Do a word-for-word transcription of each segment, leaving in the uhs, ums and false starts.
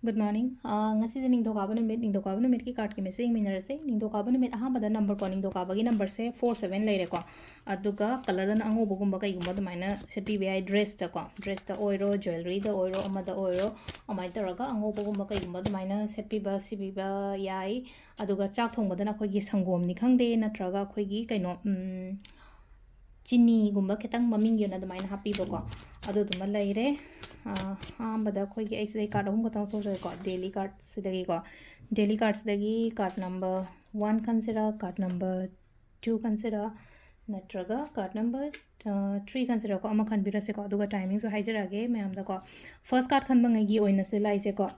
Good morning. ꯑꯥ, ꯉꯁꯤꯁꯦ ꯅꯤꯡꯊꯧꯀꯥꯕ ꯅꯨꯃꯤꯠ, ꯅꯤꯡꯊꯧꯀꯥꯕ ꯅꯨꯃꯤꯠꯀꯤ cardꯀꯤ message ꯌꯦꯡꯃꯤꯟꯅꯔꯁꯦ꯫ ꯅꯤꯡꯊꯧꯀꯥꯕ ꯅꯨꯃꯤꯠ ꯑꯍꯥꯟꯕꯗ number ꯀꯣ, ꯅꯤꯡꯊꯧꯀꯥꯕꯒꯤ numberꯁꯦ four seven ꯂꯩꯔꯦꯀꯣ꯫ ꯑꯗꯨꯒ colourꯗꯅ ꯑꯉꯧꯕꯒꯨꯝꯕ ꯀꯩꯒꯨꯝꯕ ꯑꯗꯨꯃꯥꯏꯅ ꯁꯦꯠꯄꯤꯕ ꯌꯥꯏ, dressꯇꯀꯣ, dressꯇ ꯑꯣꯏꯔꯣ, jewelleryꯗ ꯑꯣꯏꯔꯣ, ꯑꯃꯗ ꯑꯣꯏꯔꯣ, ꯑꯗꯨꯃꯥꯏꯅ ꯇꯧꯔꯒ ꯑꯉꯧꯕꯒꯨꯝꯕ ꯀꯩꯒꯨꯝꯕ ꯑꯗꯨꯃꯥꯏꯅ ꯁꯦꯠꯄꯤꯕ, ꯁꯤꯕꯤꯕ ꯌꯥꯏ꯫ ꯑꯗꯨꯒ ꯆꯥꯛ ꯊꯣꯡꯕꯗꯅ ꯑꯩꯈꯣꯏꯒꯤ ꯁꯪꯒꯣꯝꯅꯤ ꯈꯪꯗꯦ, ꯅꯠꯇ꯭ꯔꯒ ꯑꯩꯈꯣꯏꯒꯤ ꯀꯩꯅꯣ, ꯎꯝ, ꯆꯤꯅꯤꯒꯨꯝꯕ ꯈꯤꯇꯪ ꯃꯃꯤꯡꯒꯤ ꯑꯣꯏꯅ ꯑꯗꯨꯃꯥꯏꯅ ꯍꯥꯞꯄꯤꯕꯀꯣ꯫ ꯑꯗꯨꯗꯨꯃ ꯂꯩꯔꯦ꯫ ꯑꯥ, ꯑꯍꯥꯟꯕꯗ ꯑꯩꯈꯣꯏꯒꯤ, ꯑꯩ ꯁꯤꯗꯩ card ꯑꯍꯨꯝ ꯈꯛꯇꯪ ꯂꯧꯊꯣꯛꯆꯔꯦꯀꯣ, daily cardꯁꯤꯗꯒꯤꯀꯣ꯫ Daily cardꯁꯤꯗꯒꯤ card number one ꯈꯟꯁꯤꯔꯥ, card number two ꯈꯟꯁꯤꯔꯥ, ꯅꯠꯇ꯭ꯔꯒ card number, ꯑꯥ, three ꯈꯟꯁꯤꯔꯥꯀꯣ, ꯑꯃ ꯈꯟꯕꯤꯔꯁꯦꯀꯣ꯫ ꯑꯗꯨꯒ timingꯁꯨ ꯍꯥꯏꯖꯔꯛꯑꯒꯦ ꯃꯌꯥꯝꯗꯀꯣ꯫ First card ꯈꯟꯕꯉꯩꯒꯤ ꯑꯣꯏꯅꯁꯦ ꯂꯥꯏꯁꯦꯀꯣ꯫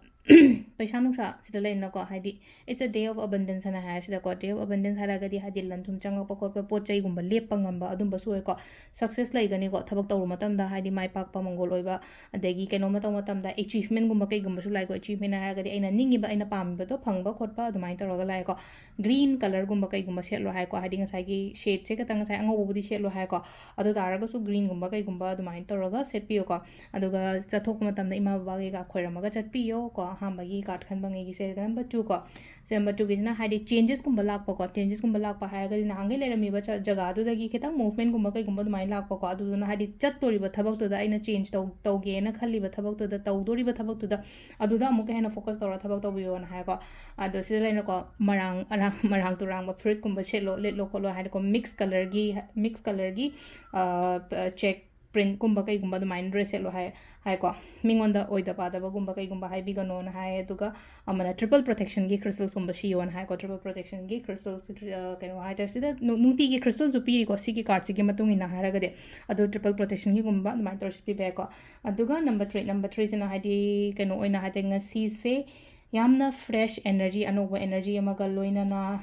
ꯄꯩꯁꯥ ꯅꯨꯡꯁꯥ ꯁꯤꯗ ꯂꯩꯅꯀꯣ, ꯍꯥꯏꯗꯤ, it's a day of abundance ꯍꯥꯏꯅ ꯍꯥꯏꯔꯁꯤꯗꯀꯣ꯫ Day of abundance ꯍꯥꯏꯔꯒꯗꯤ, ꯍꯥꯏꯗꯤ, ꯂꯟ ꯊꯨꯝ ꯆꯪꯉꯛꯄ ꯈꯣꯠꯄ, ꯄꯣꯠ ꯆꯩꯒꯨꯝꯕ ꯂꯦꯞꯄ ꯉꯝꯕ, ꯑꯗꯨꯝꯕꯁꯨ ꯑꯣꯏꯀꯣ꯫ Success ꯂꯩꯒꯅꯤꯀꯣ, ꯊꯕꯛ ꯇꯧꯕ ꯃꯇꯝꯗ, ꯍꯥꯏꯗꯤ, ꯃꯥꯏ ꯄꯥꯛꯄ, ꯃꯪꯒꯣꯜ ꯑꯣꯏꯕ, ꯑꯗꯒꯤ ꯀꯩꯅꯣꯝꯃ ꯇꯧꯕ ꯃꯇꯝꯗ achievementꯒꯨꯝꯕ ꯀꯩꯒꯨꯝꯕꯁꯨ ꯂꯥꯛꯏꯀꯣ꯫ Achievement ꯍꯥꯏꯔꯒꯗꯤ ꯑꯩꯅ ꯅꯤꯡꯉꯤꯕ, ꯑꯩꯅ ꯄꯥꯝꯃꯤꯕꯗꯣ ꯐꯪꯕ ꯈꯣꯠꯄ, ꯑꯗꯨꯃꯥꯏꯅ ꯇꯧꯔꯒ ꯂꯥꯛꯑꯦꯀꯣ꯫ Green colourꯒꯨꯝꯕ ꯀꯩꯒꯨꯝꯕ ꯁꯦꯠꯂꯣ ꯍꯥꯏꯀꯣ, ꯍꯥꯏꯗꯤ, ꯉꯁꯥꯏꯒꯤ shadeꯁꯦ ꯈꯛꯇꯪ, ꯉꯁꯥꯏ ꯑꯉꯧꯕꯕꯨꯗꯤ ꯁꯦꯠꯂꯣ ꯍꯥꯏꯀꯣ꯫ ꯑꯗꯨ ꯇꯥꯔꯒꯁꯨ greenꯒꯨꯝꯕ ꯀꯩꯒꯨꯝꯕ ꯑꯗꯨꯃꯥꯏꯅ ꯇꯧꯔꯒ ꯁꯦꯠꯄꯤꯌꯨꯀꯣ꯫ ꯑꯗꯨꯒ ꯆꯠꯊꯣꯛꯄ ꯃꯇꯝꯗ ꯏꯃꯥ ꯕꯕꯥ ꯀꯩꯀꯥ ꯈꯣꯏꯔꯝꯃꯒ ꯆꯠꯄꯤꯌꯣ ꯀꯣ꯫ ꯑꯍꯥꯟꯕꯒꯤ card ꯈꯟꯕꯉꯩꯒꯤꯁꯦ number two ꯀꯣ꯫ ꯁꯦ number twoꯒꯤꯁꯤꯅ, ꯍꯥꯏꯗꯤ, changesꯀꯨꯝꯕ ꯂꯥꯛꯄꯀꯣ, changesꯀꯨꯝꯕ ꯂꯥꯛꯄ ꯍꯥꯏꯔꯒꯗꯤ ꯅꯍꯥꯟꯈꯩ ꯂꯩꯔꯝꯃꯤꯕ ꯖ-, ꯖꯒꯥꯗꯨꯗꯒꯤ ꯈꯤꯇꯪ movementꯀꯨꯝꯕ ꯀꯩꯒꯨꯝꯕ ꯑꯗꯨꯃꯥꯏꯅ ꯂꯥꯛꯄꯀꯣ꯫ ꯑꯗꯨꯗꯨꯅ, ꯍꯥꯏꯗꯤ, ꯆꯠꯇꯣꯔꯤꯕ ꯊꯕꯛꯇꯨꯗ ꯑꯩꯅ change ꯇꯧ-, ꯇꯧꯒꯦꯅ ꯈꯜꯂꯤꯕ ꯊꯕꯛꯇꯨꯗ, ꯇꯧꯗꯣꯔꯤꯕ ꯊꯕꯛꯇꯨꯗ, ꯑꯗꯨꯗ ꯑꯃꯨꯛꯀ ꯍꯦꯟꯅ focus ꯇꯧꯔ ꯊꯕꯛ ꯇꯧꯕꯤꯌꯣꯅ ꯍꯥꯏꯀꯣ꯫ ꯑꯗꯣ ꯁꯤꯗ ꯂꯩꯅꯀꯣ, ꯃꯔꯥꯡ, ꯑꯔꯥꯡ, ꯃꯔꯥꯡ ꯇꯨꯔꯥꯡꯕ ꯐꯨꯔꯤꯠꯀꯨꯝꯕ ꯁꯦꯠꯂꯣ, ꯂꯤꯠꯂꯣ ꯈꯣꯠꯂꯣ ꯍꯥꯏꯅꯀꯣ, mix colourꯒꯤ, mix colourꯒꯤ, ꯑ, ꯄ-, check printꯀꯨꯝꯕ ꯀꯩꯒꯨꯝꯕ ꯑꯗꯨꯃꯥꯏꯅ dress ꯁꯦꯠꯂꯣ ꯍꯥꯏ, ꯍꯥꯏꯀꯣ꯫ ꯃꯤꯉꯣꯟꯗ ꯑꯣꯏꯗ ꯄꯥꯗꯕꯒꯨꯝꯕ ꯀꯩꯒꯨꯝꯕ ꯍꯥꯏꯕꯤꯒꯅꯣꯅ ꯍꯥꯏ꯫ ꯑꯗꯨꯒ ꯑꯃꯅ triple protectionꯒꯤ crystalsꯀꯨꯝꯕ ꯁꯤꯌꯣꯅ ꯍꯥꯏꯀꯣ꯫ Triple protectionꯒꯤ crystals, ꯑ, ꯀꯩꯅꯣ ꯍꯥꯏꯇꯥꯔꯦ, ꯁꯤꯗ ꯅꯨ-, ꯅꯨꯡꯇꯤꯒꯤ crystalꯁꯨ ꯄꯤꯔꯤꯀꯣ, ꯁꯤꯒꯤ cardꯁꯤꯒꯤ ꯃꯇꯨꯡ ꯏꯟꯅ ꯍꯥꯏꯔꯒꯗꯤ꯫ ꯑꯗꯣ triple protectionꯒꯤꯒꯨꯝꯕ ꯑꯗꯨꯃꯥꯏꯅ ꯇꯧꯔꯁꯨ ꯄꯤꯕ ꯌꯥꯏꯀꯣ꯫ ꯑꯗꯨꯒ number three, number threeꯁꯤꯅ, ꯍꯥꯏꯗꯤ, ꯀꯩꯅꯣ ꯑꯣꯏꯅ, ꯍꯥꯏꯗꯤ, ꯉꯁꯤꯁꯦ ꯌꯥꯝꯅ fresh energy, ꯑꯅꯧꯕ energy ꯑꯃꯒ ꯂꯣꯏꯅꯅ,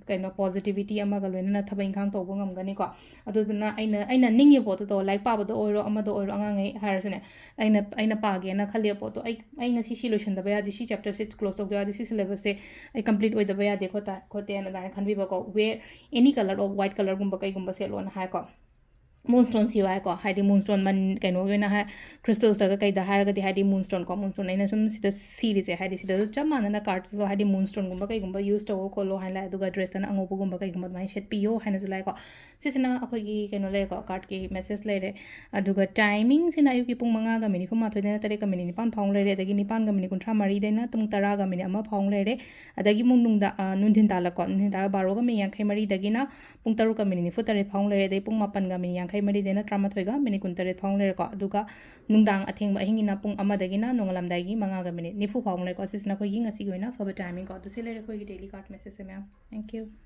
ꯀꯩꯅꯣ, positivity ꯑꯃꯒ ꯂꯣꯏꯅꯅ ꯊꯕꯛ ꯏꯪꯈꯥꯡ ꯇꯧꯕ ꯉꯝꯒꯅꯤꯀꯣ꯫ ꯑꯗꯨꯗꯨꯅ ꯑꯩꯅ, ꯑꯩꯅ ꯅꯤꯡꯉꯤꯕ ꯄꯣꯠꯇꯨ ꯇꯧ, ꯂꯥꯏꯔꯤꯛ ꯄꯥꯕꯗ ꯑꯣꯏꯔꯣ, ꯑꯃꯗ ꯑꯣꯏꯔꯣ, ꯑꯉꯥꯡꯉꯩ ꯍꯥꯏꯔꯁꯨꯅꯦ, ꯑꯩꯅ, ꯑꯩꯅ ꯄꯥꯒꯦꯅ ꯈꯜꯂꯤꯕ ꯄꯣꯠꯇꯣ, ꯑꯩ, ꯑꯩ ꯉꯁꯤ ꯁꯤ ꯂꯣꯏꯁꯤꯟꯗꯕ ꯌꯥꯗꯦ, ꯁꯤ chapterꯁꯦ close ꯇꯧꯗꯕ ꯌꯥꯗꯦ, ꯁꯤ syllabusꯁꯦ ꯑꯩ complete ꯑꯣꯏꯗꯕ ꯌꯥꯗꯦ, ꯈꯣꯠꯇ-, ꯈꯣꯠꯇꯦꯅ ꯑꯗꯨꯃꯥꯏꯅ ꯈꯟꯕꯤꯕꯀꯣ꯫ Wear any colour of white colourꯒꯨꯝꯕ ꯀꯩꯒꯨꯝꯕ ꯁꯦꯠꯂꯣꯅ ꯍꯥꯏꯀꯣ꯫ ꯃꯨꯟꯁ꯭ꯇꯣꯟ ꯁꯤꯌꯨ ꯍꯥꯏꯀꯣ, ꯍꯥꯏꯗꯤ ꯃꯨꯟꯁ꯭ꯇꯣꯟ ꯃꯟ ꯀꯩꯅꯣꯒꯤ ꯑꯣꯏꯅ ꯍꯥꯏ, ꯀ꯭ꯔꯤꯁꯇꯜꯁꯇꯒ ꯀꯩꯗ ꯍꯥꯏꯔꯒꯗꯤ ꯍꯥꯏꯗꯤ ꯃꯨꯟꯁ꯭ꯇꯣꯟ ꯀꯣ, ꯃꯨꯟꯁ꯭ꯇꯣꯟ ꯑꯩꯅ ꯁꯨꯝ ꯁꯤꯗ ꯁꯤꯔꯤꯁꯦ, ꯍꯥꯏꯗꯤ ꯁꯤꯗꯁꯨ ꯆꯞ ꯃꯥꯟꯅꯅ ꯀꯥꯔꯠꯁꯤꯁꯨ ꯍꯥꯏꯗꯤ ꯃꯨꯟꯁ꯭ꯇꯣꯟꯒꯨꯝꯕ ꯀꯩꯒꯨꯝꯕ ꯌꯨꯁ ꯇꯧꯋꯣ ꯈꯣꯠꯂꯣ ꯍꯥꯏꯅ ꯂꯥꯛꯑꯦ꯫ ꯑꯗꯨꯒ ꯗ꯭ꯔꯦꯁꯇꯅ ꯑꯉꯧꯕꯒꯨꯝꯕ ꯀꯩꯒꯨꯝꯕ ꯑꯗꯨꯃꯥꯏꯅ ꯁꯦꯠꯄꯤꯌꯣ ꯍꯥꯏꯅꯁꯨ ꯂꯥꯛꯑꯦꯀꯣ꯫ ꯁꯤꯁꯤꯅ ꯑꯩꯈꯣꯏꯒꯤ ꯀꯩꯅꯣ ꯂꯩꯔꯦꯀꯣ, ꯀꯥꯔꯠꯀꯤ ꯃꯦꯁꯦꯖ ꯂꯩꯔꯦ꯫ ꯑꯗꯨꯒ ꯇꯥꯏꯃꯤꯡꯁꯤꯅ ꯑꯌꯨꯛꯀꯤ ꯄꯨꯡ ꯃꯉꯥꯒ ꯃꯤꯅꯤꯠ ꯅꯤꯐꯨꯃꯥꯊꯣꯏꯗꯩꯅ ꯇꯔꯦꯠꯀ ꯃꯤꯅꯤꯠ ꯅꯤꯄꯥꯟ ꯐꯥꯎ ꯂꯩꯔꯦ, ꯑꯗꯒꯤ ꯅꯤꯄꯥꯟꯒ ꯃꯤꯅꯤꯠ ꯀꯨꯟꯊ꯭ꯔꯥ ꯃꯔꯤꯗꯩꯅ ꯄꯨꯡ ꯇꯔꯥꯒ ꯃꯤꯅꯤꯠ ꯑꯃ ꯐꯥꯎ ꯂꯩꯔꯦ꯫ ꯑꯗꯒꯤ ꯑꯃꯨꯛ ꯅꯨꯡꯗꯥ-, ꯑ, ꯅꯨꯡꯊꯤꯟ ꯇꯥꯜꯂꯛꯀꯣ, ꯅꯨꯡꯊꯤꯟ ꯇꯥꯜꯂꯛ ꯕꯥꯔꯣꯒ ꯃꯤꯅꯤꯠ ꯌꯥꯡꯈꯩ ꯃꯔꯤꯗꯒꯤꯅ ꯄꯨꯡ ꯇꯔꯨꯛꯀ ꯃꯤꯅꯤꯠ ꯅꯤꯐꯨ ꯇꯔꯦꯠ ꯐꯥꯎ ꯂꯩꯔꯦ, ꯑꯗꯩ ꯄꯨꯡ ꯃꯥꯄꯟꯒ ꯃꯤꯅꯤꯠ ꯌꯥꯡꯈꯩ ꯃꯔꯤꯗꯩꯅ ꯇꯔꯥꯃꯥꯊꯣꯏꯒ ꯃꯤꯅꯤꯠ ꯀꯨꯟꯇꯔꯦꯠ ꯐꯥꯎ ꯂꯩꯔꯦꯀꯣ꯫ ꯑꯗꯨꯒ ꯅꯨꯡꯗꯥꯡ ꯑꯊꯦꯡꯕ ꯑꯍꯤꯡꯒꯤꯅ ꯄꯨꯡ ꯑꯃꯗꯒꯤꯅ ꯅꯣꯡꯉꯥꯜꯂꯝꯗꯥꯏꯒꯤ ꯃꯉꯥꯒ ꯃꯤꯅꯤꯠ ꯅꯤꯐꯨ ꯐꯥꯎ ꯂꯩꯔꯦꯀꯣ꯫ ꯁꯤꯁꯤꯅ ꯑꯩꯈꯣꯏꯒꯤ ꯉꯁꯤꯒꯤ ꯑꯣꯏꯅ ꯐꯕ ꯇꯥꯏꯃꯤꯡꯀꯣ꯫ ꯑꯗꯨ ꯁꯤ ꯂꯩꯔꯦ ꯑꯩꯈꯣꯏꯒꯤ ꯗꯦꯂꯤ ꯀꯥꯔꯠ ꯃꯦꯁꯦꯖꯁꯦ, ꯃꯌꯥꯝ꯫ Thank you꯫